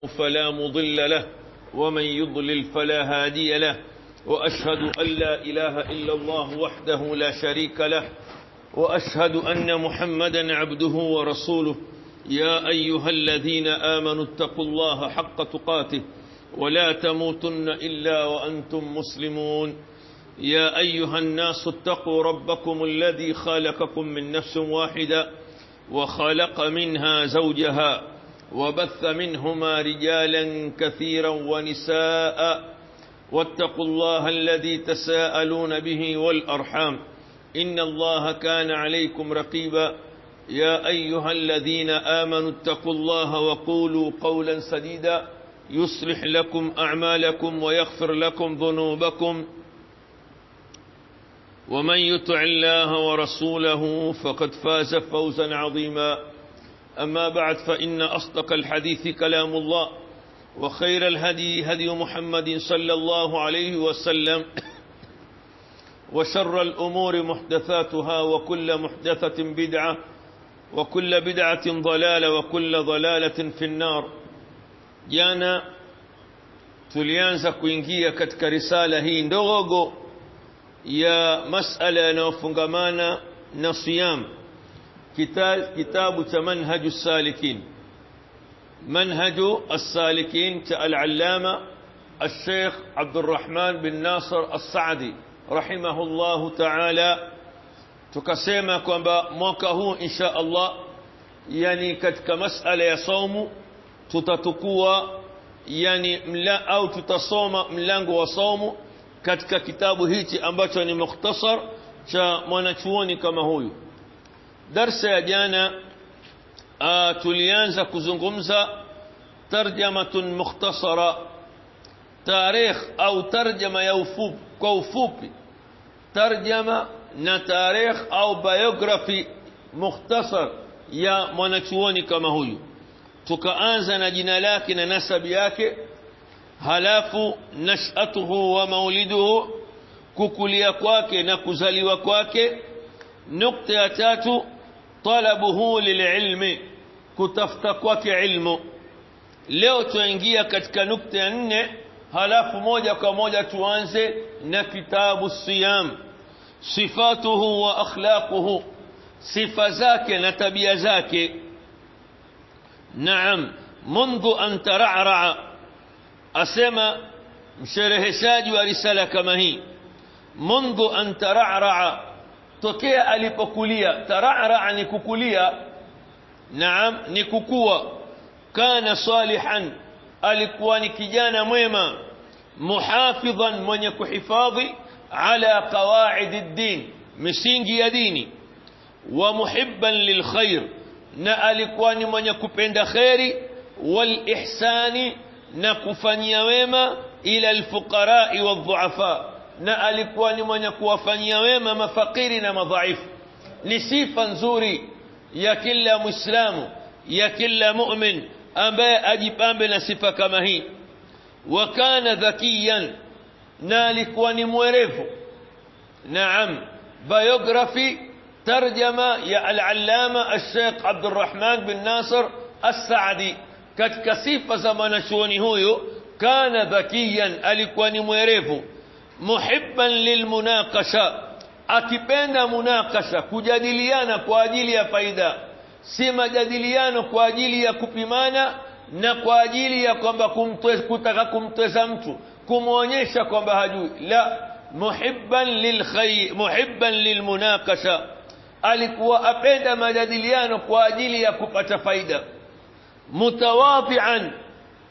فلا مضل له ومن يضلل فلا هادي له، وأشهد أن لا إله إلا الله وحده لا شريك له، وأشهد أن محمدا عبده ورسوله. يا أيها الذين آمنوا اتقوا الله حق تقاته ولا تموتن إلا وأنتم مسلمون. يا أيها الناس اتقوا ربكم الذي خلقكم من نفس واحدة وخلق منها زوجها وبث منهما رجالا كثيرا ونساء، واتقوا الله الذي تساءلون به والأرحام إن الله كان عليكم رقيبا. يا أيها الذين آمنوا اتقوا الله وقولوا قولا سديدا يصلح لكم أعمالكم ويغفر لكم ذنوبكم، ومن يطع الله ورسوله فقد فاز فوزا عظيما. أما بعد، فإن أصدق الحديث كلام الله، وخير الهدي هدي محمد صلى الله عليه وسلم، وشر الأمور محدثاتها، وكل محدثة بدعة، وكل بدعة ضلالة، وكل ضلالة في النار. Jana tulianza kuingia katika risala hii ndogo ya masala yanayofungamana na siyam, kitabu cha Manhaju Salikin, Manhaju As-Salikin cha Al-Allama Al-Sheikh Abdurrahman bin Nasir As-Saadi rahimahullahu ta'ala. Tukasema kwamba mwaka huu insha Allah, yani katika masala ya saumu tutatukua yani au tutasoma mlango wa saumu katika kitabu hichi ambacho ni mukhtasar cha mwanachuoni kama huyu. Darsa ya jana tulianza kuzungumza tarjamatun mukhtasara, tarikh au tarjama ya ufupi, kwa ufupi tarjama na tarikh au biography mukhtasar ya mwanachuoni kama huyu. Tukaanza na jina lake na nasabi yake, halafu nashatuhu wa mauliduhu, kukulia kwake na kuzaliwa kwake. Nukta ya tatu, talabuhu lililmi, kutafuta kwake ilmu. Leo tuingia katika nukta ya nne, halafu moja kwa moja tuanze na kitabu siyam, sifatuhu wa akhlaquhu, sifa zake na tabia zake. Naam, mundu an tara'ra'a, asema mshereheshaji wa risala kama hii, mundu an tara'ra'a, tokea alipokulia. Tara'ra'a ni kukulia, naam, ni kukua. Kana salihan, alikuwa ni kijana mwema, muhafidhan, mwenye kuhifadhi, ala qawaid ad-din, misingi ya dini, wa muhibban lilkhair, na alikuwa ni mwenye kupenda khairi, wal ihsani, na kufanyia wema, ila alfuqarai wadhuafa, na alikuwa ni mwenye kuwafanyia wema mafakiri na madhaifu. Ni sifa nzuri ya kila Muislamu, ya kila mu'min ambaye ajipambe na sifa kama hii. Wa kana dhakiyan, na alikuwa ni mwerevu. Naam, biography, tarjama ya Al-Allama Al-Sheikh Abdurrahman bin Nasir As-Saadi. Katika sifa za mwanachuoni huyu, kana dhakiyan, alikuwa ni mwerevu, muhibban lilmunaqasha, akipenda munakasha, kujadiliana kwa ajili ya faida, si majadiliano kwa ajili ya kupimana na kwa ajili ya kwamba kutaka kumtweza mtu, kumuonyesha kwamba hajui. La, muhibban lilkhair, muhibban lilmunaqasha, alikuwa apenda majadiliano kwa ajili ya kupata faida. Mutawadhi'an,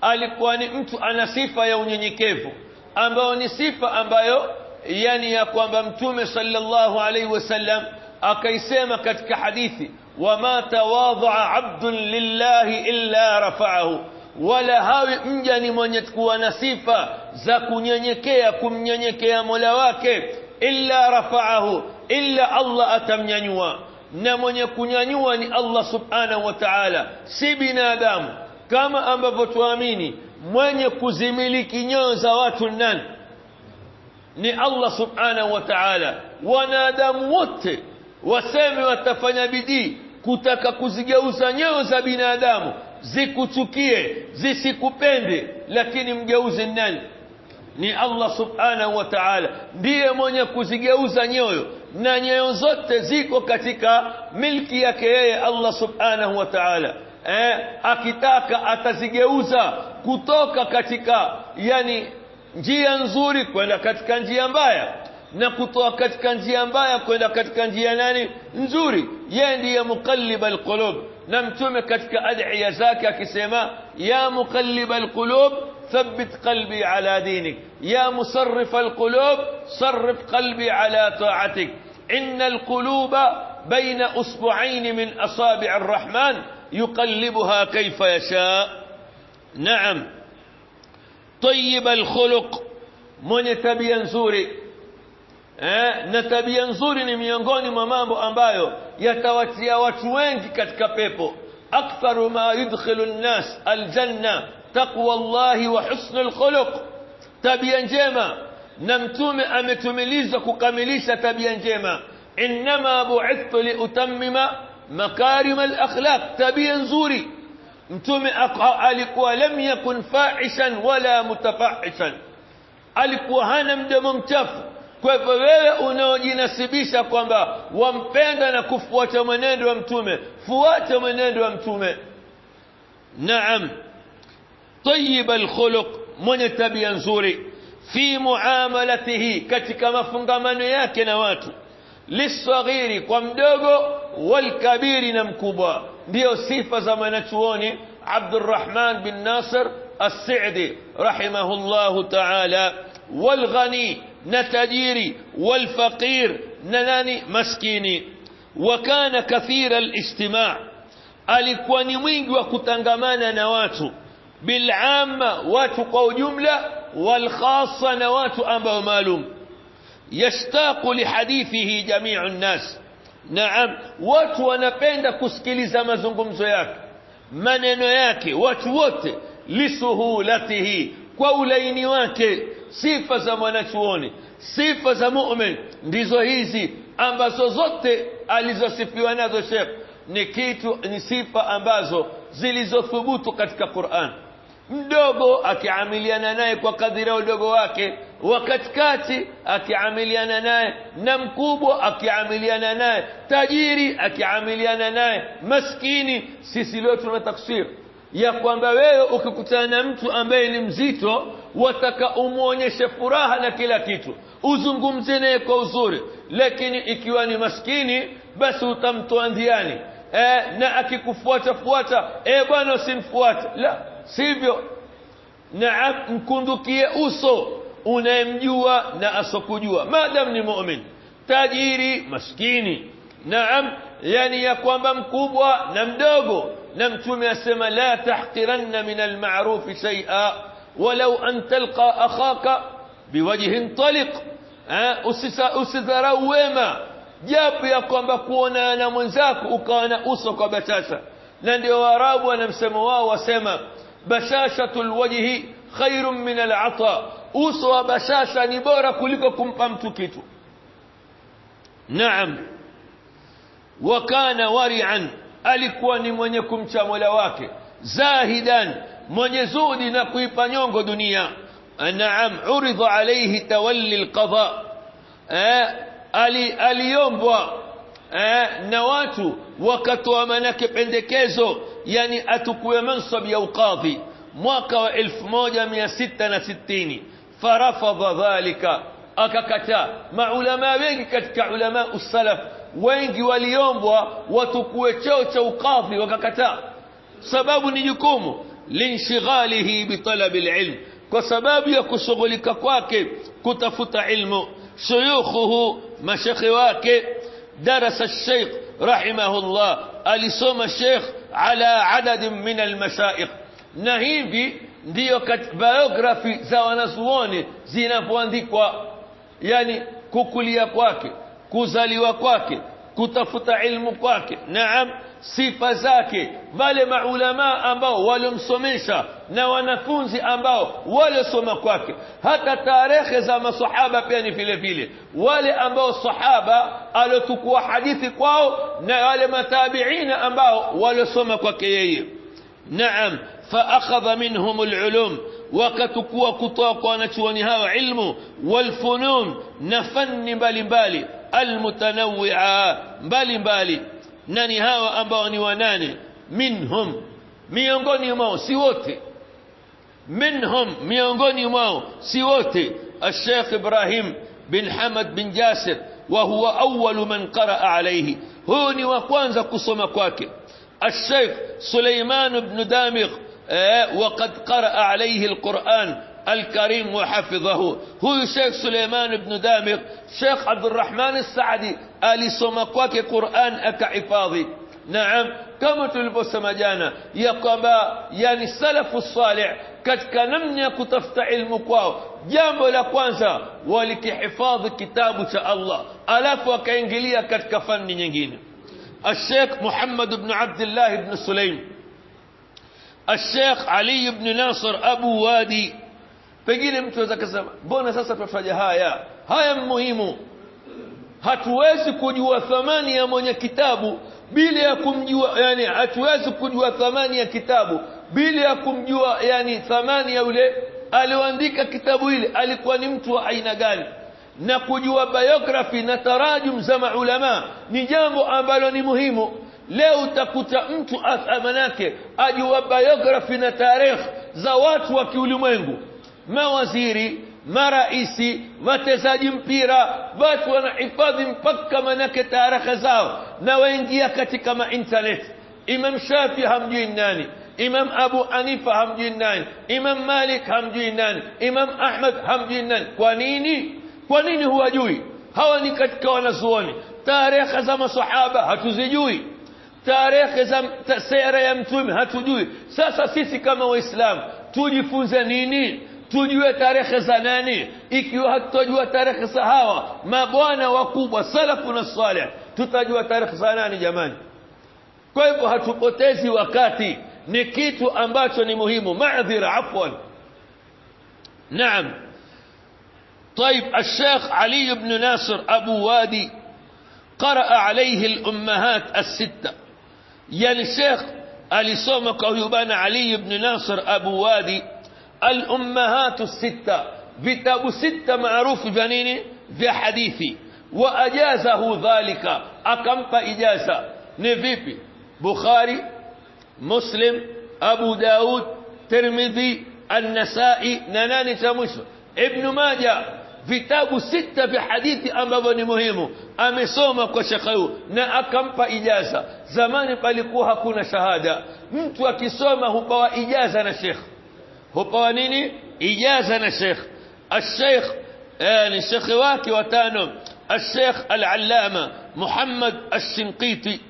alikuwa ni mtu ana sifa ya unyenyekevu, ambayo ni sifa ambayo yani ya kwamba Mtume sallallahu alaihi wasallam akaisema katika hadithi, wama tawadha'a 'abdun lillahi illa rafa'ahu, wala hawi mja ni mwenye kuwa na sifa za kunyenyekea, kumnyenyekea Mola wake, illa rafa'ahu, illa Allah atamnyanyua. Na mwenye kunyanyua ni Allah subhanahu wa ta'ala, si binadamu. Kama ambavyo tuamini mwenye kuzimiliki nyoyo za watu nani? Ni Allah subhanahu wa ta'ala. Wanadamu wote waseme watafanya bidii kutaka kuzigeuza nyoyo za binadamu zikuchukie, zisikupende, lakini mgeuzi nani? Ni Allah subhanahu wa ta'ala, ndiye mwenye kuzigeuza nyoyo, na nyoyo zote ziko katika milki yake yeye Allah subhanahu wa ta'ala. Akitaka atazigeuza kutoka katika yani njia nzuri kwenda katika njia mbaya, na kutoka katika njia mbaya kwenda katika njia nani nzuri. Yeye ndiye muqallib alqulub. Na Mtume katika adhiya zake akisema, ya muqallib alqulub thabbit qalbi ala dinik, ya musarrif alqulub sarrif qalbi ala ta'atik, inna alquluba baina usbu'ain min asabi' arrahman yuqallibuha kayfa yasha. Naam. Tayyib alkhuluq, mwenye tabia nzuri. Na tabia nzuri ni miongoni mwa mambo ambayo yatawatia watu wengi katika pepo. Aktharu ma yudkhilu an-nas aljanna taqwa Allahi wa husnul khuluq, tabia njema. Na Mtume ametumilizwa kukamilisha tabia njema. Innama bu'ithtu liutammima makarim al-akhlaq, tabia nzuri. Mtume alikuwa lam yakun fahishan wala mutafahishan, alikuwa hana mdomo mchafu. Kwa hivyo wewe unaojinasibisha kwamba wampenda na kufuata mwenendo wa Mtume, fuata mwenendo wa Mtume. Naam. Tayyib alkhuluq, mwenye tabia nzuri. Fi muamalatihi, katika mafungamano yake na watu. Lisaghiri, kwa mdogo, walkabiri, na mkubwa. Ndio sifa za mwanachuoni Abdurrahman bin Nasir As-Sa'di rahimahullahu ta'ala. Walghani, na tajiri, walfaqir, na nani maskini. Wakana kathira al-ijtima', alikuwa ni mwingi wa kutangamana na watu, bil'amma, watu kwa ujumla, walkhassa, na watu ambao maalum. Yashtaqu lihadithihi jami'u an-nas. Naam, watu wanapenda kusikiliza mazungumzo yake, maneno yake, watu wote. Lisuhulatihi, kwa ulaini wake. Sifa za mwanachuoni, sifa za mu'min ndizo hizi ambazo zote alizosifiwa nazo Sheikh ni kitu, ni sifa ambazo zilizothubutu katika Qur'an. Mdogo akiamiliana naye kwa kadiri ya udogo wake, wa katikati akiamiliana naye, na mkubwa akiamiliana naye, tajiri akiamiliana naye, maskini. Sisi leo tuna taksir ya kwamba wewe ukikutana na mtu ambaye ni mzito wataka umuonyeshe furaha na kila kitu, uzungumze naye kwa uzuri, lakini ikiwa ni maskini basi utamtoa ndiani, na akikufuata fuata, bwana usimfuate. La, sivyo. Naam, mkundukie uso unayemjua na asokujua, maadam ni mu'min, tajiri maskini. Naam, yani ya kwamba mkubwa na mdogo. Na Mtume asema, la tahqiranna min al-ma'ruf shay'a walau an talqa akhaka biwajhin taliq. Usidharau wema japo ya kwamba kuona na mwenzako ukawa na uso kwa bashasha. Na ndio Waarabu wana msemo wao wasema, bashashatul wajhi khairun min al-ata, uso wa bashasha ni bora kuliko kumpa mtu kitu. Naam. Wakana wari'an, alikuwa ni mwenye kumcha Mola wake, zahidan, mwenye zuhudi na kuipa nyongo dunia. Naam, uridha alayhi tawalli alqada, aliombwa na watu wakatoa manake pendekezo, yani atukue mansab ya uqadhi mwaka wa 1660. Farafadha dhalika, akakataa. Maulama wengi katika ulama usalaf wengi waliombwa watukue cheo cha ukadhi wakakataa. Sababu ni jukumu, linshighalihi bitalabi alilm, kwa sababu ya kushughulika kwake kutafuta ilmu. Shuyukhuhu, mashekhi wake. Darasa Sheikh rahimahullah, alisoma Sheikh ala adad min almashaikh. Na hivi ndiyo biography za wanazuoni zinapoandikwa, yani kukulia kwake, kuzaliwa kwake, kutafuta ilmu kwake, naam, sifa zake, wale maulama ambao walimsomesha na wanafunzi ambao walisoma kwake. Hata tarehe za masahaba pia ni vile vile, wale ambao sahaba alotukua hadithi kwao na wale matabiina ambao walisoma kwake yeye. Naam, fa akhadha minhum alulum, wakatukua kutoka kwa wanachuoni hawa ilmu walfunun, na fani mbalimbali, almutanawia mbalimbali. Nani hawa ambao ni wanane? Minhum, miongoni mwao, si wote. Minhum, miongoni mwao, si wote. الشيخ إبراهيم بن حمد بن جاسر وهو أول من قرأ عليه، هو ni wa kwanza kusoma kwake. الشيخ سليمان بن دامغ وقد قرأ عليه القرآن الكريم وحفظه. هو شيخ سليمان بن دامغ، شيخ عبد الرحمن السعدي alisoma kwake Qur'an akahifadhi. Naam, kama tulivyosema jana ya kwamba yani salafu salih katika namna ya kutafuta ilmu kwao, jambo la kwanza walikihifadhi kitabu cha Allah, alafu wakaingilia katika fani nyingine. الشيخ محمد بن عبد الله بن سليم، الشيخ علي بن ناصر أبو وادي. Pengine mtu aweza kusema mbona sasa tufanye haya haya muhimu? Hatuwezi kujua thamani ya mwenye kitabu bila ya kumjua, yani hatuwezi kujua thamani ya kitabu bila ya kumjua, yani thamani ya yule alioandika kitabu ile alikuwa ni mtu wa aina gani. Na kujua biography na tarajum za maulama ni jambo ambalo ni muhimu. Leo utakuta mtu manake ajua biography na tarehe za watu wa kiulimwengu, mawaziri, maraisi, wachezaji mpira, watu wanahifadhi mpaka manake tarehe zao na waingia katika ma internet. Imam Shafi hamjui nani, Imam Abu Hanifa hamjui nani, Imam Malik hamjui nani, Imam Ahmad hamjui nani. Kwa nini? Kwa nini huwajui? Hawa ni katika wanazuoni. Tarehe za masahaba hatuzijui, tarehe za sera ya mtume hatujui. Sasa sisi kama Waislamu tujifunze nini? Tujue tarehe za nani? Ikiwa hatutajua tarehe za hawa mabwana wakubwa salafu na salih, tutajua tarehe za nani jamani? Kwa hivyo hatupotezi wakati, ni kitu ambacho ni muhimu. Maadhira, afwan. Naam. طيب، الشيخ علي بن ناصر أبو وادي قرأ عليه الأمهات الستة. يعني الشيخ alisoma kwa huyu bwana Ali ibn Nasir Abu Wadi al-ummahatu sita, vitabu sita maarufu vya nini? Vya hadithi. Wa ajazahu dhalika, akampa ijaza. Ni vipi? Bukhari, Muslim, Abu Daud, Tirmidhi, An-Nasai na nani cha mwisho? Ibn Majah. Vitabu sita vya hadithi ambavyo ni muhimu amesoma kwa shekhe huyu na akampa ijaza. Zamani palikuwa hakuna shahada, mtu akisoma hupawa ijaza na shekhe, hupawa nini? Ijaza na shekhe. Al-Sheikh ni shekhe wake watano, Al-Sheikh Al-Allama Muhammad Al-Shinqiti,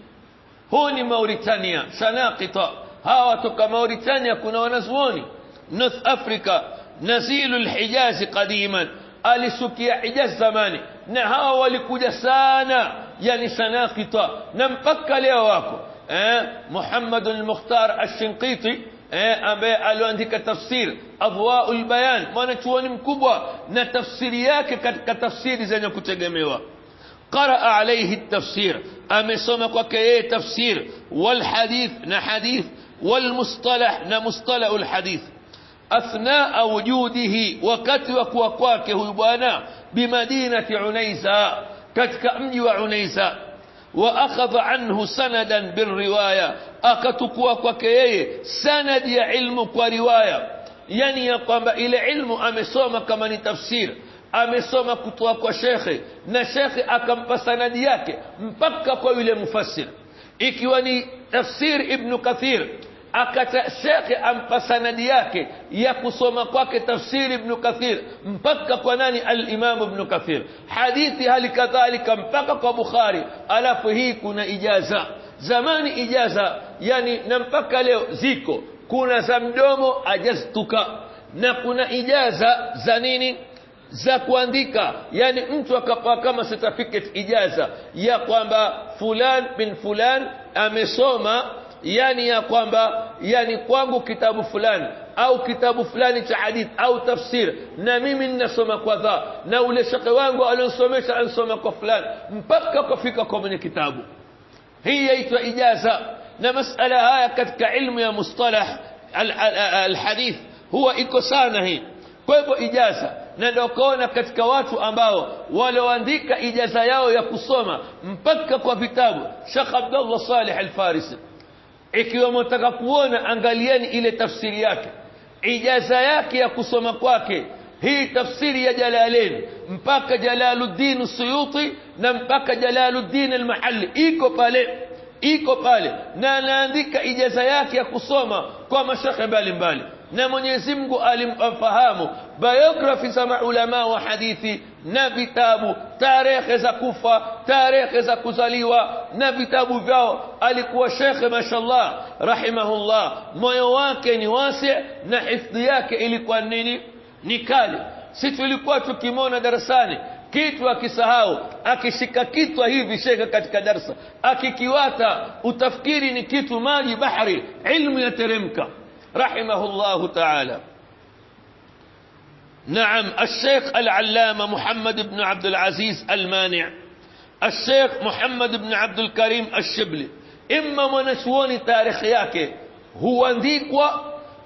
huu ni Mauritania, Shanaqita. Hawa toka Mauritania, kuna wanazuoni North Africa, nazilu al-Hijaz qadiman, alisukia Hijaz zamani, na hawa walikuja sana, yani Shanaqita, na mpaka leo wako. Muhammad al-Mukhtar al-Shinqiti ambaye aliandika tafsir Adwaul Bayan, mwanachuoni mkubwa na tafsiri yake katika tafsiri zenye kutegemewa. Qaraa alayhi at-tafsir, amesoma kwake yeye tafsir, wal hadith na hadith, wal mustalah na mustalahul hadith. Athnaa wujudihi, wakati wa kuwa kwake huyu bwana, bimadinati Unaiza, katika mji wa Unaiza. Wa akhadha anhu sanadan birriwaya, akatukua kwake yeye sanadi ya ilmu kwa riwaya, yani ya kwamba ile ilmu amesoma kama ni tafsir, amesoma kutoka kwa shekhe na shekhe akampa sanadi yake mpaka kwa yule mufassir. Ikiwa ni tafsir Ibn Kathir, akata shekhe ampa sanadi yake ya kusoma kwake tafsiri Ibn Kathir mpaka kwa nani? Al-Imam Ibn Kathir. Hadithi hali kadhalika mpaka kwa Bukhari. Alafu hii kuna ijaza. Zamani ijaza yani, na mpaka leo ziko, kuna za mdomo ajaztuka, na kuna ijaza za nini? Za kuandika. Yani mtu akapewa kama certificate ijaza ya kwamba fulan bin fulan amesoma, yani ya kwamba yani kwangu kitabu fulani au kitabu fulani cha hadith au tafsir, na mimi ninasoma kwa dha, na ule shekhe wangu alionsomesha ansoma kwa fulani, mpaka kufika kwa mwenye kitabu. Hii yaitwa ijaza. Na masala haya katika ilmu ya mustalah alhadith huwa iko sana hii. Kwa hivyo ijaza, na ndio kaona katika watu ambao walioandika ijaza yao ya kusoma mpaka kwa vitabu, Sheikh Abdullah Salih Al-Farisi. Ikiwa mtaka kuona, angalieni ile tafsiri yake, ijaza yake ya kusoma kwake, hii tafsiri ya Jalalain mpaka Jalaluddin Suyuti na mpaka Jalaluddin Al-Mahalli iko pale, iko pale, na anaandika ijaza yake ya kusoma kwa mashekhe mbalimbali. Na Mwenyezi Mungu alimfahamu biography za maulama wa hadithi na vitabu, tarehe za kufa, tarehe za kuzaliwa na vitabu vyao. Alikuwa shekhe mashallah rahimahullah, moyo wake ni wasi na hifdhi yake ilikuwa nini? Ni kali. Sisi tulikuwa tukimwona darasani kitu akisahau, akishika kitwa hivi shekhe katika darasa akikiwata, utafikiri ni kitu maji bahari, ilmu yateremka. رحمه الله تعالى. نعم، الشيخ العلامة محمد بن عبد العزيز المانع، الشيخ محمد بن عبد الكريم الشبلي. إما mwanachuoni tarehe yake huandikwa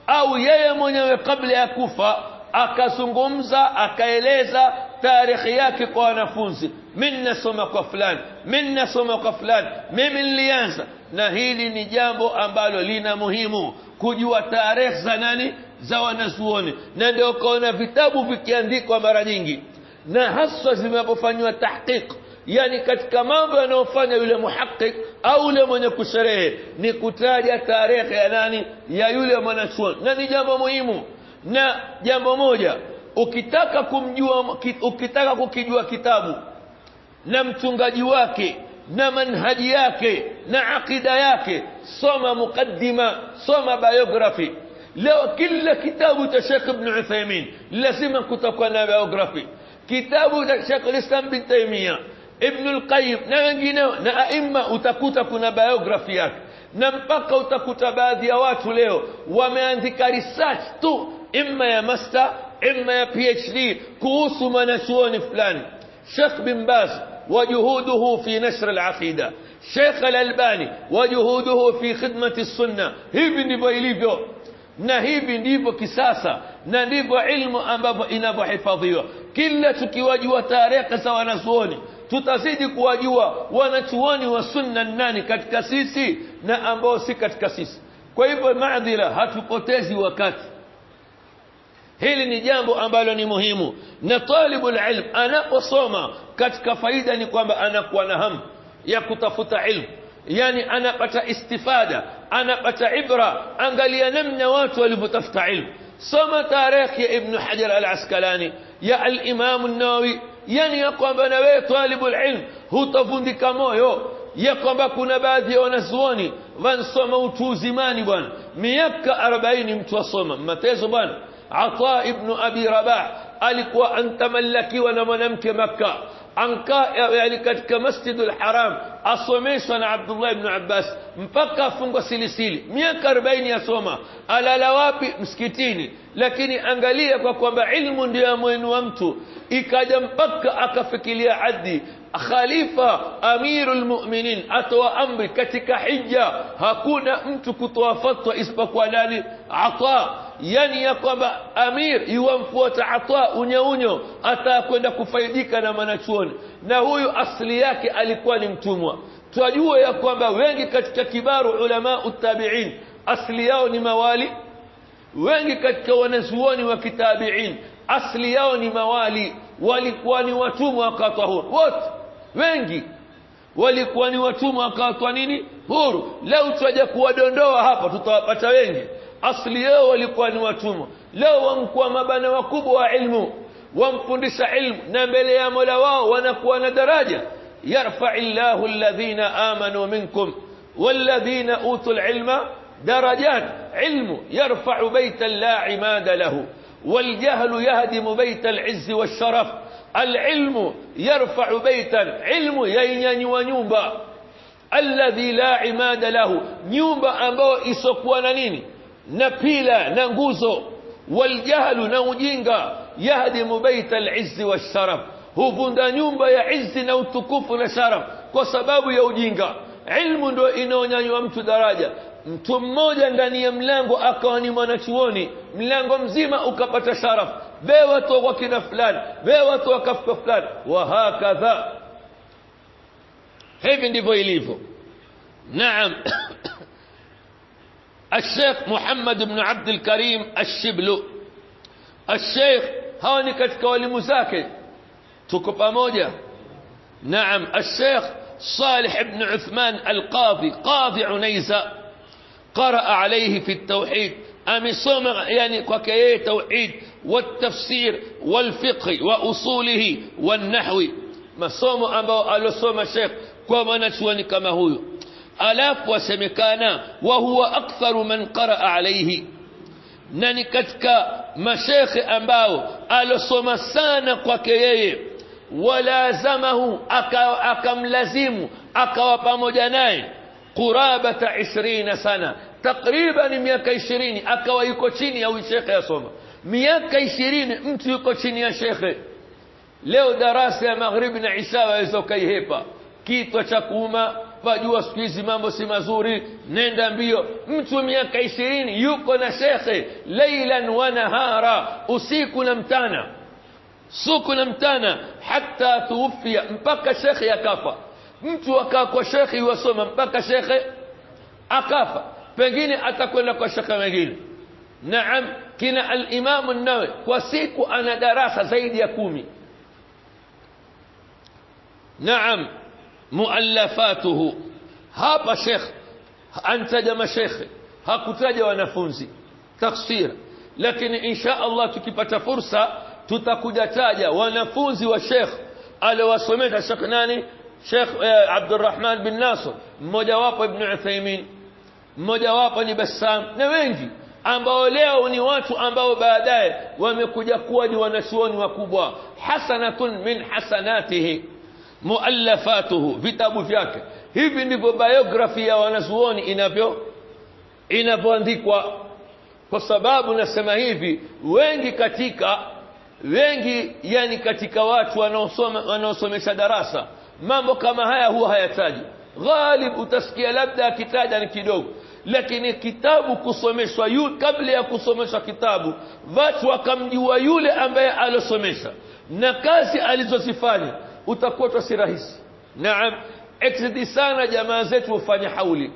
au yeye mwenyewe kabla ya kufa akazungumza akaeleza tarehe yake kwa wanafunzi, mimi nasoma kwa fulani, mimi nasoma kwa fulani, mimi nilianza. Na hili ni jambo ambalo lina muhimu kujua tarehe za nani, za wanazuoni. Na ndio kaona vitabu vikiandikwa mara nyingi, na haswa zinapofanywa tahqiq, yani katika mambo yanayofanya yule muhaqiq au yule mwenye kusherehe ni kutaja tarehe ya nani, ya yule mwanachuoni, na ni jambo muhimu. Na jambo moja, ukitaka kumjua, ukitaka kukijua kitabu na mchungaji wake na manhaji yake na akida yake, soma mukaddima, soma biography. Leo kila kitabu cha Sheikh Ibn Uthaymeen lazima kutakuwa na biography. Kitabu cha Sheikh al-Islam bin Taymiyyah, Ibn al-Qayyim na wengineo na aima, utakuta kuna biography yake. Na mpaka utakuta baadhi ya watu leo wameandika research tu, imma ya master imma ya PhD kuhusu mwanachuoni fulani. Sheikh bin Baz وجهوده في نشر العقيدة، Sheikh Al-Albani wajuhuduhu fi khidmati sunna. Hivi ndivyo ilivyo, na hivi ndivyo kisasa, na ndivyo ilmu ambavyo inavyohifadhiwa. Kila tukiwajua tarehe za wanazuoni, tutazidi kuwajua wanachuoni wa sunna nani katika sisi na ambao si katika sisi. Kwa hivyo maadhira, hatupotezi wakati. Hili ni jambo ambalo ni muhimu. Na talibul ilm anaposoma, katika faida ni kwamba anakuwa na hamu ya kutafuta ilmu, yani anapata istifada, anapata ibra. Angalia namna watu walivyotafuta ilmu. Soma tarehe ya Ibn Hajar al-Asqalani, ya al-Imam an-Nawawi, yani ya kwamba na wewe talibul ilm hutavundika moyo ya kwamba kuna baadhi ya wanazuoni wansoma utu uzimani bwana, miaka 40 mtu asoma matezo bwana. Ata ibn Abi Rabah alikuwa antamalakiwa na mwanamke Makka, anka yani katika Masjidul Haram asomeshwa na Abdullah ibn Abbas mpaka afungwa silisili, miaka 40 asoma. Alala wapi? Msikitini. Lakini angalia kwa kwamba ilmu ndio ya mwenu wa mtu, ikaja mpaka akafikiria hadi Khalifa Amirul Mu'minin atoa amri katika hija, hakuna mtu kutoa fatwa isipokuwa nani? Ata. Yani ya kwamba amir yuwamfuata Ata unyaunyo, atakwenda kufaidika na mwanachuoni. Na huyu asli yake alikuwa ni mtumwa. Twajua ya kwamba wengi katika kibaru ulama utabiin asli yao ni mawali, wengi katika wanazuoni wa kitabiin asli yao ni mawali, walikuwa ni watumwa wakatwa huru. Wote wengi walikuwa ni watumwa wakatwa nini? Huru. Leo tutaja kuwadondoa hapa tutawapata wengi, asli yao walikuwa ni watumwa. Leo wamkuwa mabana wakubwa wa ilmu, wamfundisha ilmu, na mbele ya Mola wao wanakuwa na daraja. Yarfa'illahu alladhina amanu minkum walladhina utul ilma darajat. Ilmu yarfa'u baytan la imada lahu والجهل يهدم بيت العز والشرف. العلم يرفع بيتا، علم ينيanyua nyumba alladhi la imada lahu, nyumba ambayo isokuwa na nini? Na pila na nguzo. Waljahlu, na ujinga, yahdimu baita al-izz wash-sharaf, huvunda nyumba ya izzi na utukufu na sharaf kwa sababu ya ujinga. Ilmu ndio inaonyanyua mtu daraja. Mtu mmoja ndani ya mlango akawa ni mwanachuoni, mlango mzima ukapata sharaf. Wewe watu wa kina fulani, wewe watu wa kafika fulani, wa hakadha. Hivi ndivyo ilivyo. Naam. الشيخ محمد بن عبد الكريم الشبل، الشيخ hawa ni katika walimu zake, tuko pamoja. Naam. الشيخ صالح بن عثمان القاضي، قاضي عنيزة، قرأ عليه في التوحيد، أمسوم يعني كوكيه توحيد والتفسير والفقه وأصوله والنحو. masomo ambao alosoma Sheikh kwa mwanachuoni kama huyo. Alafu wasemekana wa huwa aktharu man qaraa alayhi, na ni katika mashekhe ambao alosoma sana kwake yeye, walazamahu, akamlazimu, akawa pamoja naye qurabata 20 sana, takriban miaka 20 akawa yuko chini ya shekhe yasoma. Miaka 20 mtu yuko chini ya shekhe. Leo darasa ya magharibi na isha waweza ukaihepa, kitwa cha kuuma, wajua siku hizi mambo si mazuri, nenda mbio. Mtu miaka 20 yuko na shekhe leilan wa nahara, usiku na mtana, suku na mtana, hata tuufia, mpaka shekhe akafa. Mtu akaa kwa shekhe yuwasoma mpaka shekhe akafa, pengine atakwenda kwa shekhe wengine. Naam, kina al-Imam an-Nawawi kwa siku ana darasa zaidi ya 10. Naam. Muallafatuhu, hapa shekh antaja mashekhe, hakutaja wanafunzi, tafsir. Lakini insha Allah tukipata fursa tutakuja taja wanafunzi wa shekh aliwasomesha shekh nani? Shekh Abdurrahman bin Nasr, mmoja wapo Ibn Uthaymeen, mmoja wapo ni Bassam, na wengi ambao leo ni watu ambao baadaye wamekuja kuwa ni wanachuoni wakubwa. Hasanatun min hasanatihi muallafatuhu, vitabu vyake. Hivi ndivyo biography ya wanazuoni inavyoandikwa. Kwa sababu nasema hivi, wengi katika wengi yani katika watu wanaosoma wanaosomesha darasa mambo kama haya huwa hayataji. Ghalib utasikia labda akitaja ni kidogo, lakini kitabu kusomeshwa kabla ya kusomeshwa kitabu watu wakamjua yule ambaye alosomesha na kazi alizozifanya, utakuwa si rahisi. Naam, exidi sana jamaa zetu hufanya hauli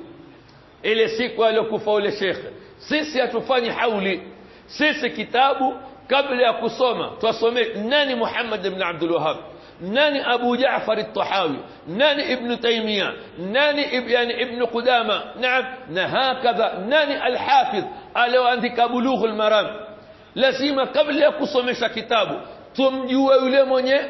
ile siku aliyokufa ule shekhe. Sisi hatufanyi hauli. Sisi kitabu kabla ya kusoma twasome nani Muhammad ibn Abdul Wahhab, nani Abu Jaafar al-Tahawi, nani Ibn Taymiyyah, nani yani Ibn Qudama, naam, na hakadha nani al-Hafiz aliyoandika Bulugh al-Maram. Lazima kabla ya kusomesha kitabu tumjue yule mwenye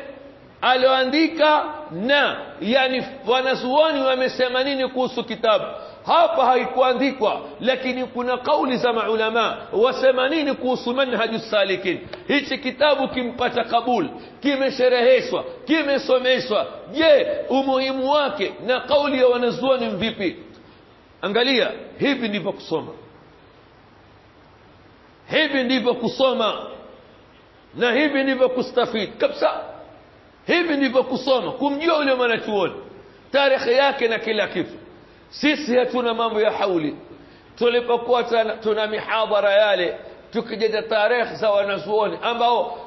alioandika na yani wanazuoni wamesema nini kuhusu kitabu. Hapa haikuandikwa, lakini kuna kauli za maulama wasema nini kuhusu manhaju salikin. Hichi kitabu kimpata kabul, kimeshereheshwa, kimesomeshwa. Je, umuhimu wake na kauli ya wanazuoni mvipi? Angalia, hivi ndivyo kusoma, hivi ndivyo kusoma na hivi ndivyo kustafid kabisa. Hivi ndivyo kusoma, kumjua yule mwanachuoni, tarehe yake na kila kitu. Sisi hatuna mambo ya hauli. Tulipokuwa tuna mihadhara yale, tukijeta tarehe za wanazuoni ambao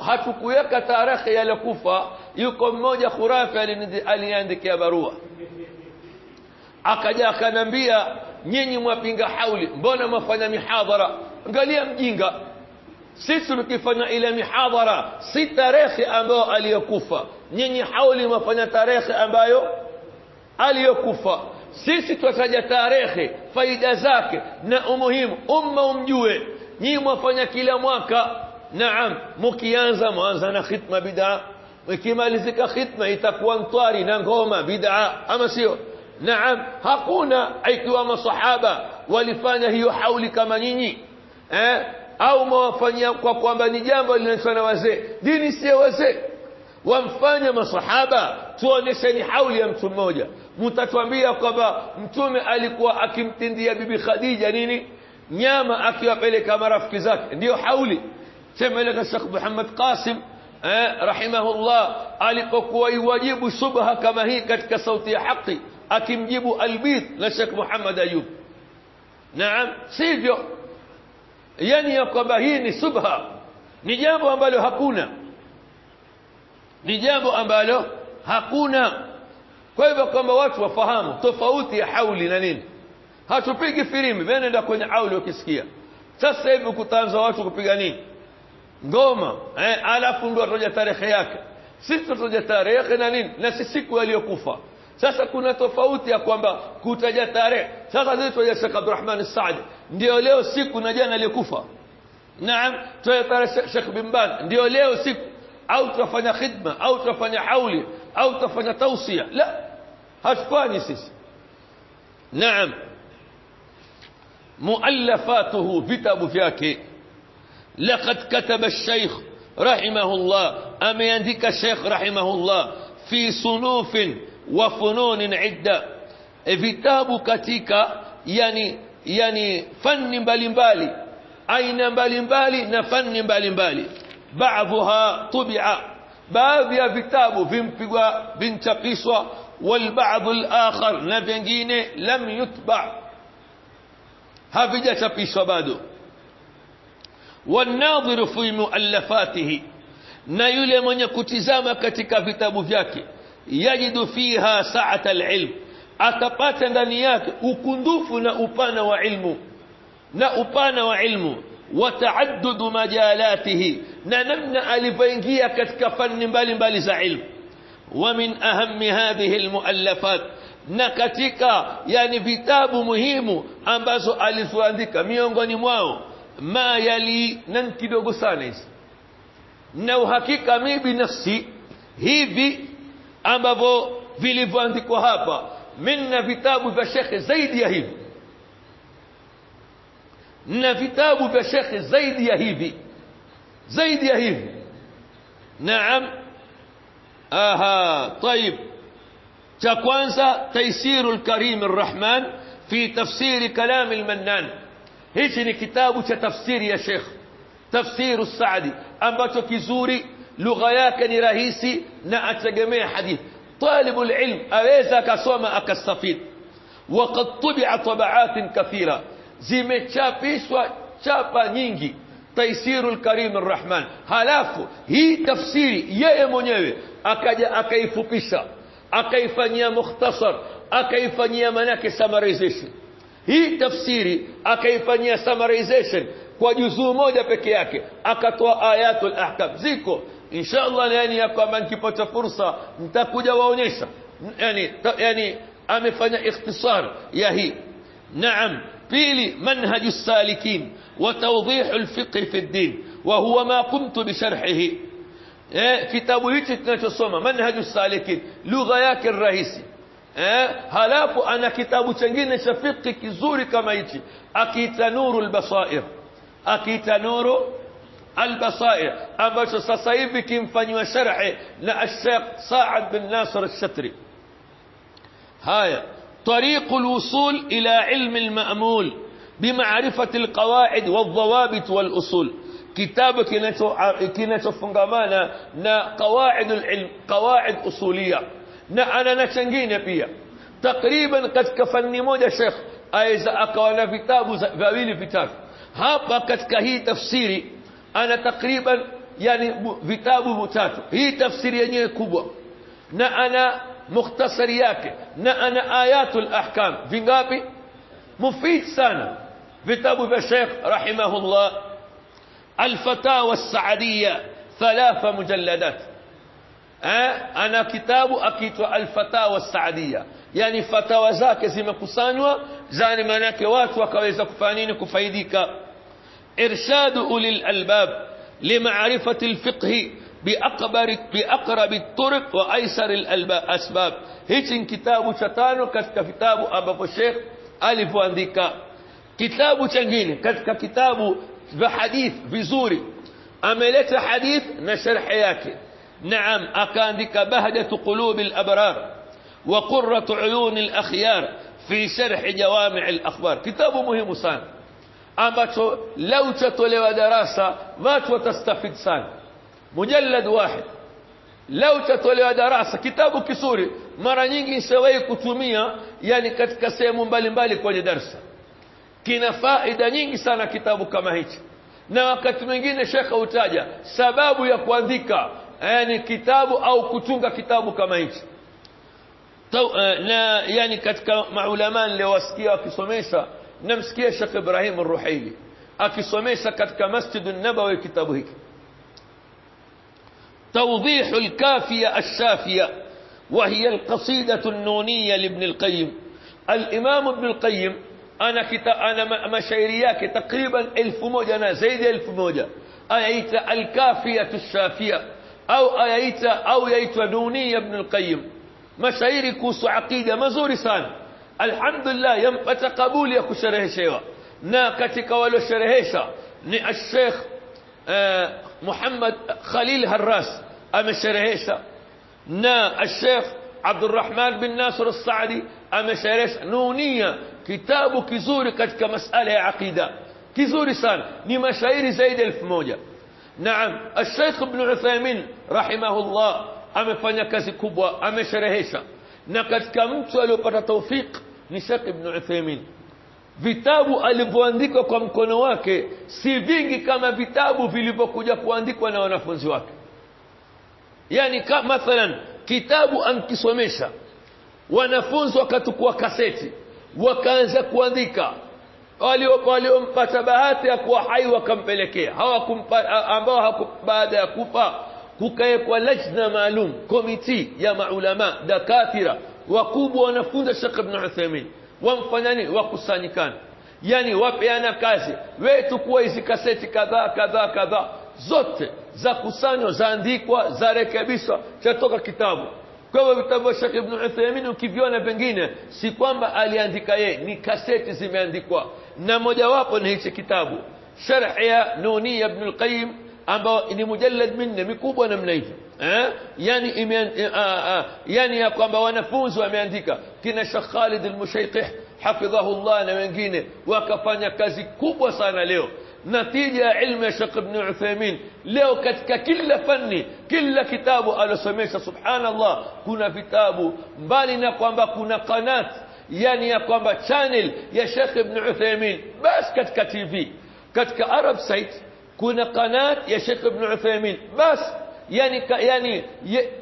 hatukuweka tarehe yale kufa. Yuko mmoja khurafi aliniandikia barua, akaja akanambia, nyinyi mwapinga hauli, mbona mwafanya mihadhara? Angalia mjinga. Sisi tukifanya ile mihadhara si tarehe ambayo aliyokufa. Nyinyi hauli mwafanya tarehe ambayo aliyokufa. Sisi tutataja tarehe, faida zake na umuhimu, umma umjue. Nyinyi mwafanya kila mwaka. Naam, mkianza mwanza na khitma bid'a, mkimalizika khitma itakuwa mtwari na ngoma bid'a, ama sio? Naam, hakuna ikiwa masahaba walifanya hiyo hauli kama nyinyi, au mwafanyia kwa kwamba ni jambo linaloshana wazee. Dini si ya wazee. Wamfanya masahaba, tuonesheni hauli ya mtu mmoja. Mtatuambia kwamba mtume alikuwa akimtindia bibi Khadija nini nyama akiwapeleka marafiki zake, ndio hauli. Sema ile Sheikh Muhammad Qasim rahimahullah alipokuwa iwajibu shubha kama hii katika Sauti ya Haki, akimjibu Albith na Sheikh Muhammad Ayub. Naam, sivyo. Yani ya kwamba hii ni subha, ni jambo ambalo hakuna, ni jambo ambalo hakuna. Kwa hivyo kwamba watu wafahamu tofauti ya hauli na nini. Hatupigi firimbi, nenda kwenye hauli ukisikia. Sasa hivi kutaanza watu kupiga nini? Ngoma, alafu ndio watoja tarehe yake. Sisi tutoja tarehe na nini? Na si siku aliyokufa. Sasa kuna tofauti ya kwamba kutaja tarehe. Sasa sisi tutoja Sheikh Abdurrahman As-Saadi, ndio leo siku na jana aliyokufa. Naam, tutoja tarehe Sheikh bin Baz, ndio leo siku. Au tutafanya khidma, au tutafanya hauli, au tutafanya tausia. La, hatufanyi sisi. Naam. Muallafatuhu, vitabu vyake. Laqad kataba ash-shaykh rahimahullah, ameandika Sheikh rahimahullah fi sunufin wa fununin idda, vitabu katika yani fani mbalimbali, aina mbalimbali na fani mbalimbali. Baadhiha tubi'a, baadhi ya vitabu vimpigwa vinchapishwa, wal baadhi al-akhar, na vingine lam yutba, havijachapishwa bado. Wanadhiru fi muallafatihi, na yule mwenye kutizama katika vitabu vyake, yajidu fiha sa'ata al-ilm, atapata ndani yake ukundufu na upana wa ilmu, na upana wa ilmu, wa taaddudu majalatihi, na namna alivyoingia katika fani mbalimbali za ilmu. Wa min ahammi hadhihi almuallafat, na katika yani vitabu muhimu ambazo alizoandika, miongoni mwao ma yali, na kidogo sana hizi, na uhakika mimi binafsi hivi ambavyo vilivyoandikwa hapa, minna vitabu vya shekhe zaidi ya hivi, na vitabu vya shekhe zaidi ya hivi, zaidi ya hivi. Naam. Aha, طيب. Cha kwanza Taisiru al-Karim ar-Rahman fi tafsiri kalam al-Mannan. Hichi ni kitabu cha tafsiri ya Sheikh, Tafsiru as-Saadi, ambacho kizuri, lugha yake ni rahisi na ategemea hadith. Talibul ilm aweza akasoma akastafid. Waqad tubi'a tabaat kathira, zimechapishwa chapa nyingi Taisiru al-Karim ar-Rahman. Halafu hii tafsiri yeye mwenyewe akaja akaifupisha, akaifanyia mukhtasar, akaifanyia manake summarization. Hii tafsiri akaifanyia summarization kwa juzuu moja peke yake, akatoa ayatul ahkam. Ziko inshallah, yani ya kwamba nikipata fursa nitakuja waonyesha. Yani amefanya ikhtisar ya hii. Naam. Pili, manhaju salikin wa tawdih alfiqh fi ad-din, wa huwa ma qumtu bi sharhihi. Kitabu hichi tunachosoma manhaju salikin, lugha yake rahisi. Halafu ana kitabu chengine cha fiqh kizuri kama hichi, akiita Nurul Basair, akiita Nuru al-Basair, ambacho sasa hivi kimfanywa sharhi na Sheikh Saad bin Nasr al-Shatri. Haya, طريق الوصول إلى علم المأمول بمعرفة القواعد والضوابط والأصول. كتاب kinachofungamana na qawaid al-ilm, qawaid usuliya, na ana na chengine pia. Takriban katika fani moja Sheikh aweza akawa na vitabu viwili vitatu. Hapa katika hii tafsiri ana takriban yani vitabu vitatu. Hii tafsiri yenyewe kubwa, na ana mukhtasari yake, na ana ayatul ahkam. Vingapi? Mufid sana vitabu vya Sheikh rahimahullah. Al-Fatawa as-Saadiyya 3 mujalladat. Ana kitabu akiitwa Al-Fatawa as-Saadiyya, yani fatawa zake zimekusanywa, zani manake watu wakaweza kufanya nini, kufaidika. Irshadu ulil albab limaarifati al-fiqh biaqrab at-turuq wa aysar al-asbab. Hichi ni kitabu cha tano katika vitabu ambapo Sheikh alivyoandika. Kitabu chengine katika kitabu vya hadith vizuri, ameleta hadith na sharhi yake. Naam, akaandika Bahjatu Qulub al-Abrar wa Qurratu Uyun al-Akhyar fi sharh Jawami' al-Akhbar. Kitabu muhimu sana ambacho lau tatolewa darasa watu watastafid sana. Mujallad wahid, lau tatolewa darasa, kitabu kizuri mara nyingi nishawahi kutumia yani katika sehemu mbalimbali kwenye darsa. Kina faida nyingi sana kitabu kama hichi, na wakati mwingine shekha utaja sababu ya kuandika yani kitabu au kutunga kitabu kama hichi. Na yani katika maulama niliowasikia wakisomesha, namsikia Sheikh Ibrahim Ar-Ruhaili akisomesha katika Masjid an-Nabawi kitabu hiki, توضيح الكافية الشافية، وهي القصيدة النونية لابن القيم. الإمام ابن القيم أنا mashairi yake takriban 1000 na zaidi ya 1000 ayaita al-kafiyatu ash-shafiya au ayaita au yaitwa Nunia ibn al-Qayyim, mashairi kuhusu aqida mazuri sana. Alhamdulillah yampata kabuli ya kushereheshewa, na katika waliosherehesha ni al-Sheikh Muhammad Khalil Harras amesherehesha, na al-Sheikh Abdurrahman bin Nasir al-Saadi amesherehesha Nunia, kitabu kizuri katika masala ya aqida, kizuri sana, ni mashairi zaidi ya 1000. Naam, al-Sheikh Ibn Uthaymeen rahimahullah amefanya kazi kubwa, amesherehesha, na katika mtu aliyopata tawfik ni Sheikh Ibn Uthaymeen. Vitabu alivyoandika kwa mkono wake si vingi kama vitabu vilivyokuja kuandikwa na wanafunzi wake. Yani kama mathalan kitabu ankisomesha, wanafunzi wakatukua kaseti wakaanza kuandika, waliompata bahati ya kuwa hai wakampelekea, hawakumpa ambao baada ya kufa kukaekwa lajna maalum, komiti ya maulama dakatira wakubwa wanafunza Sheikh Ibn Uthaymeen, wamfanya nini? Wakusanyikana, yani wapeana kazi, wewe tukua hizi kaseti kadhaa kadhaa kadhaa, zote za kusanywa, zaandikwa, zarekebishwa, chatoka kitabu. Kwa hivyo vitabu vya Sheikh Ibn Uthaymeen ukiviona pengine si kwamba aliandika yeye, ni kaseti zimeandikwa, na mojawapo ni hichi kitabu Sharh ya Nunia Ibn al-Qayyim ambao ni mujallad minne mikubwa namna hivi, yani yani ya kwamba wanafunzi wameandika, kina Sheikh Khalid al-Mushayqih hafidhahullah na wengine wakafanya kazi kubwa sana. Leo natija ya ilmu ya Sheikh Ibn Uthaymeen leo katika kila fani, kila kitabu alosomesha, subhanallah, kuna vitabu mbali na kwamba kuna qanat, yani ya kwamba channel ya Sheikh Ibn Uthaymeen bas katika TV, katika Arab site kuna qanat ya Sheikh Ibn Uthaymeen bas,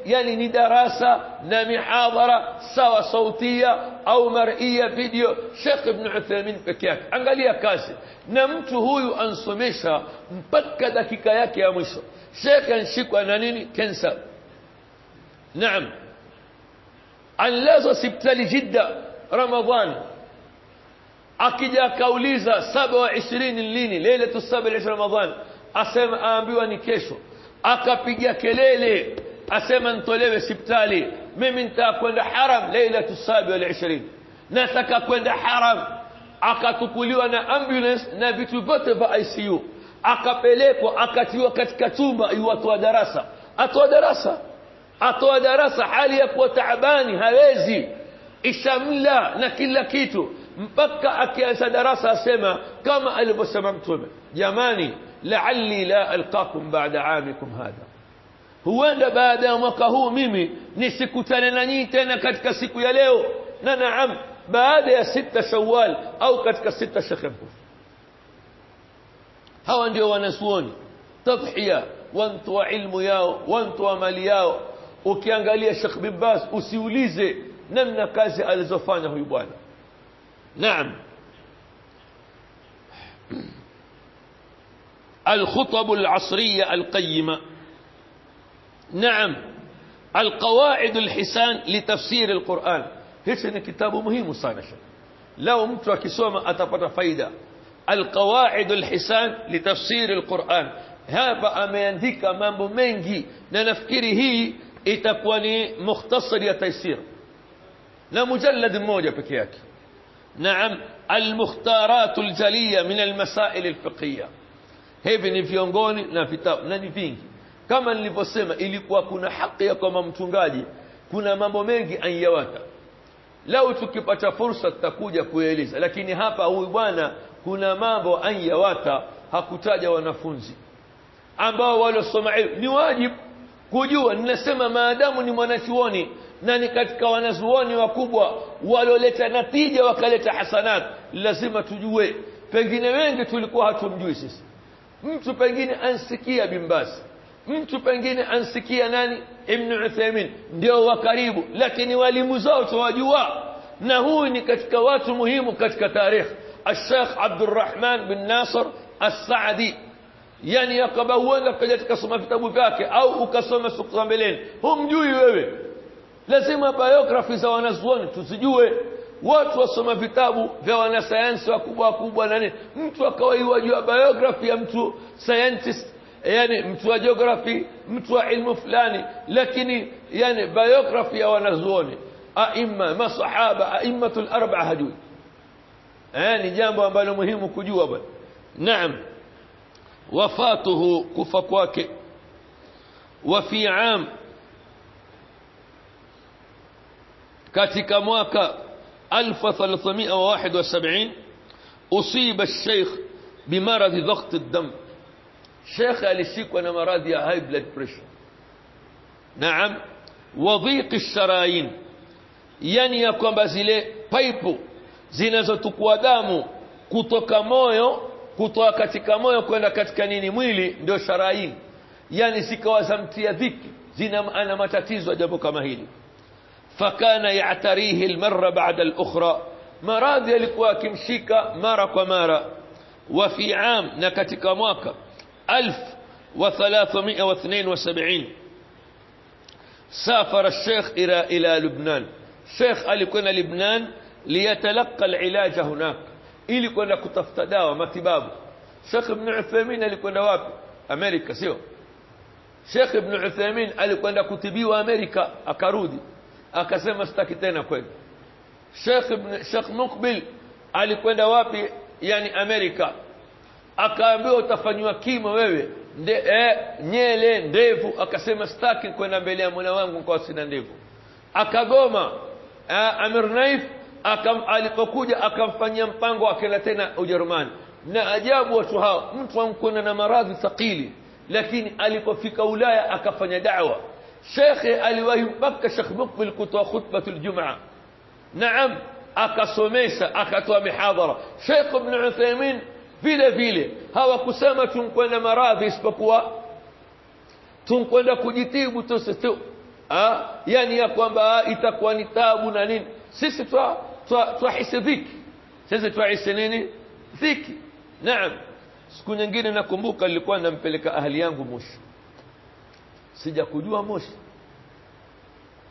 yani ni darasa na mihadhara sawa sautia au mar'ia video, Sheikh Ibn Uthaymeen peke yake. Angalia kazi, na mtu huyu ansomesha mpaka dakika yake ya mwisho. Sheikh anshikwa na nini? Kansa. Naam, alazwa hospitali Jidda Ramadhan, akija akauliza 27 lini, lailatu 27 Ramadhan, asema aambiwa ni kesho. Akapiga kelele asema nitolewe hospitali, mimi nitakwenda haram lailatu 27, nataka kwenda haram. Akatukuliwa na ambulance na vitu vyote vya ICU, akapelekwa akatiwa katika chumba yuwatoa darasa, atoa darasa, atoa darasa hali ya kuwa taabani, hawezi ishamla na kila kitu, mpaka akianza darasa asema kama alivyosema Mtume, jamani, la'alli la alqakum ba'da 'amikum hadha, huenda baada ya mwaka huu mimi nisikutane na nyinyi tena katika siku ya leo. Na naam, baada ya 6 Shawwal au katika 6 Shekhe. Hawa ndio wanasuoni tadhhiya, wantoa ilmu yao, wantoa mali yao. Ukiangalia Sheikh bin Baz usiulize namna kazi alizofanya huyu bwana. Naam, الخطب العصرية القيمة. نعم، القواعد الحسان لتفسير القرآن. hichi ni kitabu muhimu sana, lao mtu akisoma atapata faida. القواعد الحسان لتفسير القرآن, hapa ameandika mambo mengi, na nafikiri hii itakuwa ni mukhtasar ya taysir na mujallad mmoja peke yake. Naam, المختارات الجلية من المسائل الفقهية. Hivi ni viongoni na vitabu na ni vingi. Kama nilivyosema, ilikuwa kuna haki ya kama mchungaji, kuna mambo mengi anyawata. Lau tukipata fursa tutakuja kueleza, lakini hapa huyu bwana kuna mambo anyawata hakutaja wanafunzi ambao waliosoma ilmu. Ni wajibu kujua, ninasema maadamu ni mwanachuoni na ni katika wanazuoni wakubwa walioleta natija wakaleta hasanat. Lazima tujue, pengine wengi tulikuwa hatumjui sisi. Mtu pengine ansikia Bin Baz, mtu pengine ansikia nani, Ibn Uthaymeen, ndio wa karibu, lakini walimu zao tuwajua. Na huyu ni katika watu muhimu katika tarikh, Al-Sheikh Abdurrahman bin Nasir As-Saadi. Yani yakaba huenda kaja tukasoma vitabu vyake au ukasoma siku za mbeleni, humjui wewe. Lazima biography za wanazuoni tuzijue. Watu wasoma vitabu vya wanasayansi wakubwa wakubwa na nini, mtu akawaiwajua biography ya mtu scientist, yani mtu wa geography, mtu wa ilmu fulani, lakini yani biography ya wanazuoni aima, masahaba, aimatul arba'a hajui. Ni jambo ambalo muhimu kujua bwana. Naam, wafatuhu, kufa kwake, wa fi am, katika mwaka 1371 usiba الشيخ بمرض ضغط الدم. Sheikh alishikwa na maradhi ya high blood pressure. Naam, wa dhiq ash-sharayin, yani ya kwamba zile pipe zinazotukua damu kutoka moyo, kutoka katika moyo kwenda katika nini mwili, ndio sharayin, yani zikawa zamtia dhiki, zina ana matatizo ya jambo kama hili. Fakana ya'tarihi al-marra ba'da al-ukhra, maradhi yalikuwa akimshika mara kwa mara. Wa fi am, na katika mwaka 1372 سافر الشيخ إلى لبنان. الشيخ alikwenda Lebanon liyatalqa al-ilaj hunak, ili kwenda kutafuta dawa matibabu. Sheikh Ibn Uthaymeen alikwenda wapi? Amerika, sio? Sheikh Ibn Uthaymeen alikwenda kutibiwa Amerika, akarudi akasema sitaki tena kwenda. Sheikh Muqbil alikwenda wapi? Yani Amerika, akaambiwa utafanywa kimo wewe, nyele ndevu, akasema sitaki kwenda mbele ya Mola wangu kwa sina ndevu, akagoma. Amir Naif alipokuja akamfanyia mpango, akaenda tena Ujerumani. Na ajabu watu hao, mtu ankwenda na maradhi thaqili, lakini alipofika Ulaya akafanya da'wa. Sheikh aliwahi mpaka Sheikh Muqbil kutoa khutbatul Jumaa. Naam, akasomesha, akatoa mihadhara. Sheikh Ibn Uthaymeen vile vile hawakusema tunkwenda maradhi isipokuwa tunkwenda kujitibu tu sisi, yani ya kwamba itakuwa ni taabu na nini. Sisi twahisi dhiki, sisi twahisi nini dhiki. Naam, siku nyingine nakumbuka nilikuwa nampeleka ahli yangu Moshi, sijakujua Moshi.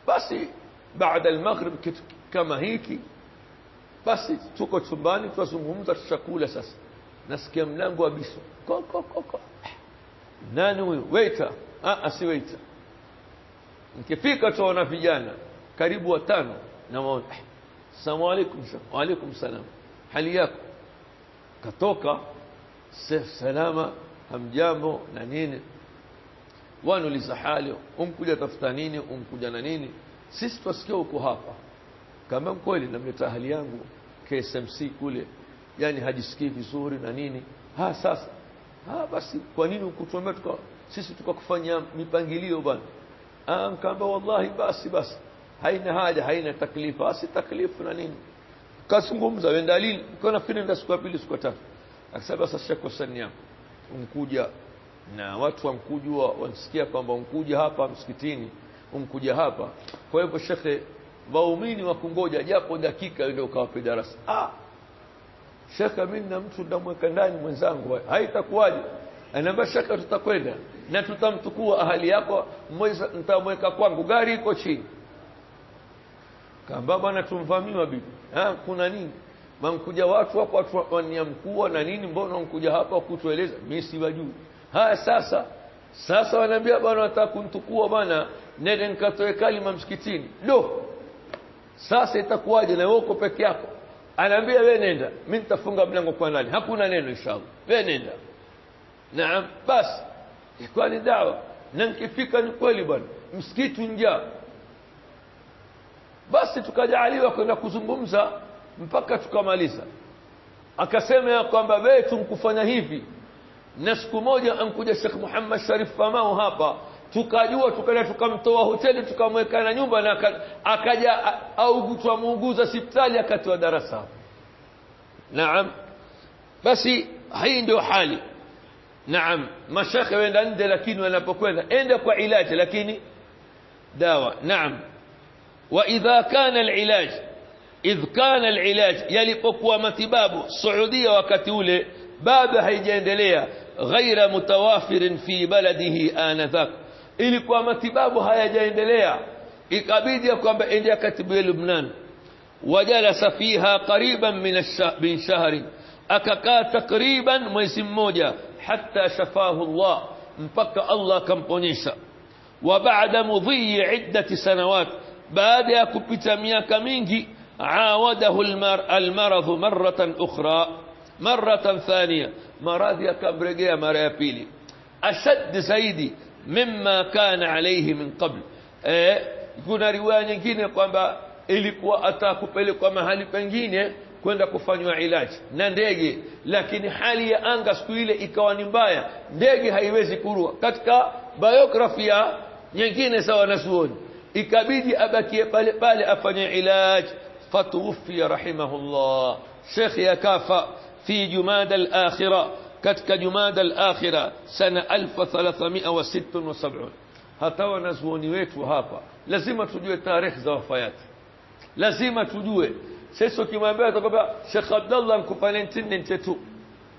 Basi baada al-maghrib kitu kama hiki, basi tuko chumbani twazungumza chakula. Sasa nasikia mlango wabishwa, ko ko ko ko, nani huyu? Waiter. Si waiter. Nikifika tuona vijana karibu watano, na waona, assalamu alaykum. Wa alaykum salam, hali yako? Katoka salama, hamjambo na nini, wanuliza hali, umkuja tafuta nini, umkuja na nini? Sisi twasikia uko hapa. Kama kweli namleta hali yangu KSMC kule, yani hajisikii vizuri na nini. Sasa basi kwa nini ukutuambia sisi tukakufanyia mipangilio bwana? Nikaambia wallahi basi basi, haina haja, haina taklifa, si taklifu na nini. Kazungumza wenda lini? Nikaona nafikiri nenda siku ya pili, siku ya tatu. Akasema sasa Sheikh Hussein yako unkuja na watu wankujua, wansikia kwamba unkuja hapa msikitini, unkuja hapa. Kwa hivyo shekhe, waumini wakungoja japo dakika ndio ukawape darasa. Shekhe, mimi na mtu ndamweka ndani mwenzangu, haitakuwaje? Anaambia shekhe, tutakwenda na tutamtukua ahali yako, mmoja nitamweka kwangu, gari iko chini. Kaamba bwana tumvamiwa bibi. Kuna nini? Mankuja watu hapo, watu waniamkua na nini, mbona unkuja hapa kutueleza? Mimi siwajui. Haya sasa wanaambia bwana wataka kuntukua bwana, nende nikatoe kalima msikitini. Lo, sasa itakuwaje na wewe uko peke yako? Anaambia wewe nenda, mimi nitafunga mlango kwa nani, hakuna neno inshallah, wewe nenda. Naam, basi ilikuwa ni dawa. Na nikifika ni kweli bwana, msikiti njaa. Basi tukajaaliwa kwenda kuzungumza mpaka tukamaliza. Akasema ya kwamba wewe tumkufanya hivi. Na siku moja ankuja Sheikh Muhammad Sharif Famau hapa, Tukajua tukaenda tukamtoa hoteli tukamweka na nyumba, na akaja au twamuuguza hospitali akatoa darasa. Naam, basi hii ndio hali. Naam, mashekhe wenda nje, lakini wanapokwenda enda kwa ilaji, lakini dawa. Naam, wa idha kana alilaj, idh kana alilaj, yalipokuwa matibabu Saudia wakati ule bado haijaendelea, ghaira mutawafirin fi baladihi anadhak, ilikuwa matibabu hayajaendelea, ikabidi kwamba ende akatibiwe Lubnan. Wajalasa fiha qariban min shahri, akakaa takriban mwezi mmoja, hatta shafahu Allah, mpaka Allah akamponyesha. Wa baada mudhi iddati sanawat, baada ya kupita miaka mingi, awadahu almaradh marratan ukhra, marratan thaniya, maradhi yakamrejea mara ya pili, ashad zaidi mimma kana alayhi min qabl. Kuna riwaya nyingine kwamba ilikuwa atakupelekwa mahali pengine kwenda kufanywa ilaji na ndege, lakini hali ya anga siku ile ikawa ni mbaya, ndege haiwezi kurua. Katika biografia nyingine za wanazuoni ikabidi abakie pale pale afanye ilaji. Fatuwfi rahimahullah, Sheikh yakafa fi Jumada al-akhira, katika Jumada al-akhira sana 1376. Hata wanazuoni wetu hapa lazima tujue tarehe za wafayati, lazima tujue. Sisi ukimwambia atakwambia Sheikh Abdullah nkufa 1992,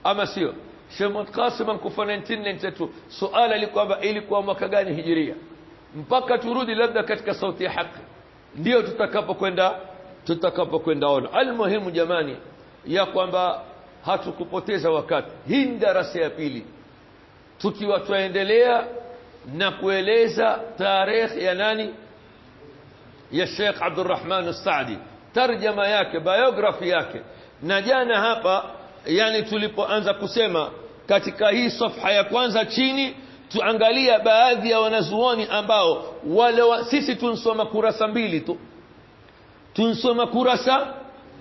ama sio? Sheikh Qasim nkufa 1992. Suala lilikuwa ilikuwa mwaka gani hijiria? Mpaka turudi labda katika sauti ya haki ndio tutakapokwenda ona. Almuhimu jamani, ya kwamba hatukupoteza wakati. Hii ni darasa ya pili tukiwa tuendelea na kueleza tarehe ya nani, ya Sheikh Abdurrahman As-Saadi, tarjama yake, biography yake. Na jana hapa yani tulipoanza kusema katika hii safha ya kwanza chini, tuangalia baadhi ya wanazuoni ambao wale sisi tunsoma kurasa mbili tu, tunsoma kurasa,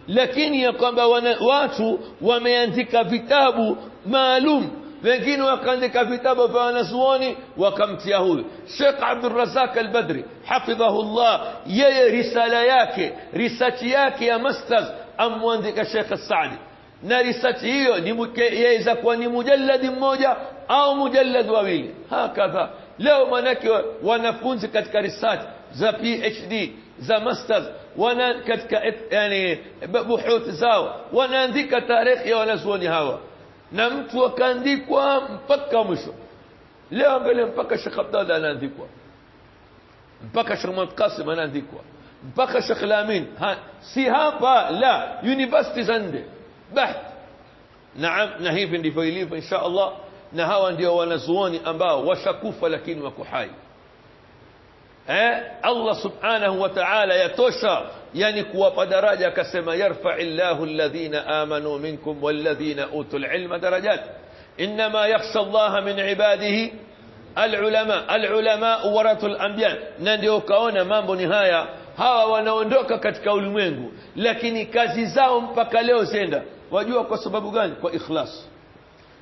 lakini ya kwamba watu wameandika vitabu maalum, wengine wakaandika vitabu vya wanazuoni wakamtia huyu Sheikh Abdul Razak Al-Badri hafidhahullah, yeye risala yake, research yake ya masters amwandika Sheikh As-Saadi, na research hiyo ni yaweza kuwa ni mujalladi mmoja au mujallad wawili hakadha. Leo manake wanafunzi katika research za PhD za masters wana katika yani buhuth zao wanaandika tarehe ya wanazuoni hawa, na mtu akaandikwa mpaka mwisho. Leo angalia mpaka Sheikh Abdallah anaandikwa, mpaka Sheikh Muhammad Qasim anaandikwa, mpaka Sheikh Lamin, si hapa la university zande bahth. Naam, na hivi ndivyo ilivyo insha Allah. Na hawa ndio wanazuoni ambao washakufa lakini wako hai. Allah subhanahu wa ta'ala yatosha yani kuwapa daraja, akasema yarfa'illahu alladhina amanu minkum walladhina utul ilma darajat inma yakhsha Allaha min ibadihi alulama, alulama warathul anbiya. Na ndio kaona mambo ni haya, hawa wanaondoka katika ulimwengu lakini kazi zao mpaka leo zenda. Wajua kwa sababu gani? Kwa ikhlas.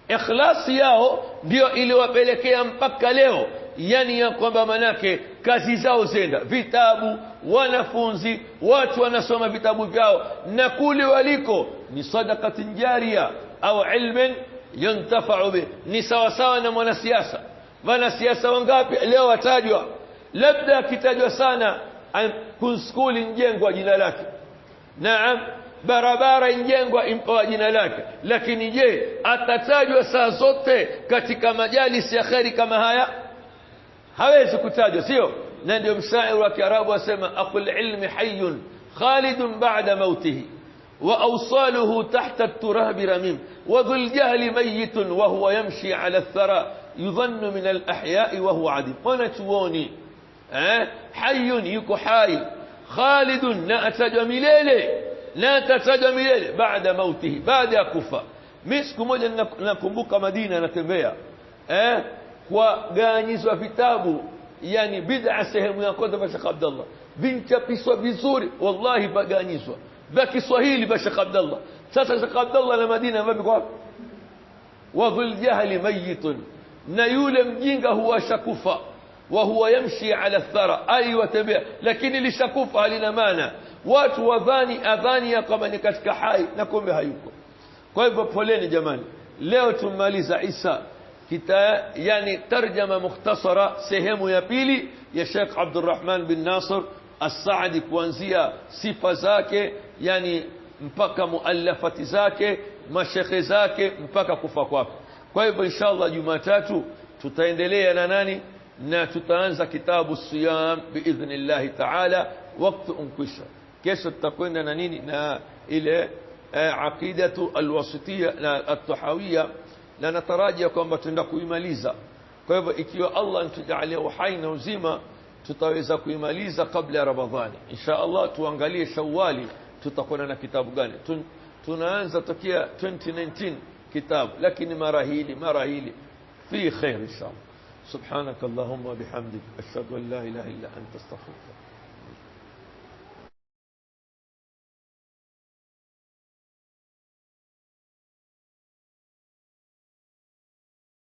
Ikhlas yao ndio iliwapelekea mpaka leo, yani ya kwamba manake kazi zao zenda, vitabu, wanafunzi, watu wanasoma vitabu vyao, na kule waliko ni sadaqatin jaria au ilmin yuntafa'u bi. Ni sawa sawa na mwanasiasa. Wanasiasa wangapi leo watajwa? Labda akitajwa sana kunskuli njengwa jina lake, naam, barabara injengwa impewa jina lake, lakini je, atatajwa saa zote katika majalisi ya khairi kama haya? Hawezi kutajwa, sio? Na ndio mshairi wa Kiarabu asema aqul ilmi hayyun khalidun ba'da mautihi wa awsaluhu tahta at-turab ramim wa dhul jahli mayitun wa huwa yamshi ala ath-thara yudhannu min al-ahya'i wa huwa adim. Wanachuoni hayyun, yuko hai, khalidun, na atajwa milele, na atatajwa milele baada mautihi, baada ya kufa. Mimi siku moja nakumbuka Madina natembea kwa ganyizwa vitabu, yani bid'a sehemu ya kwanza Sheikh Abdullah vinchapiswa vizuri, wallahi baganyizwa vya Kiswahili ba Sheikh Abdullah. Sasa Sheikh Abdullah na Madina wapi kwa wa dhul jahli mayitun, na yule mjinga huwa shakufa, Wa huwa yamshi ala thara, aliwatembea, lakini lishakufa halina maana. Watu wadhani adhani ya kama ni katika hai na kumbe hayuko. Kwa hivyo poleni jamani, leo tumaliza Isa kita, yani tarjama mukhtasara sehemu ya pili ya Sheikh Abdurrahman bin Nasir As-Saadi, kuanzia sifa zake yani mpaka muallafati zake, mashekhe zake, mpaka kufa kwake. Kwa hivyo inshallah Jumatatu tutaendelea na nani, na tutaanza kitabu siyam biidhnillahi taala. Wakati unkwisha. Kesho tutakwenda na nini, na ile aqidatu alwasitia na at-tahawiyya, na natarajia kwamba tutaenda kuimaliza. Kwa hivyo ikiwa Allah antujalia uhai na uzima, tutaweza kuimaliza kabla ya Ramadhani insha Allah. Tuangalie Shawali tutakwenda na kitabu gani. Tunaanza tokea 2019 kitabu, lakini mara hili mara hili fi khair insha Allah. Subhanaka Allahumma bihamdik, ashhadu an la ilaha illa anta, astaghfiruka.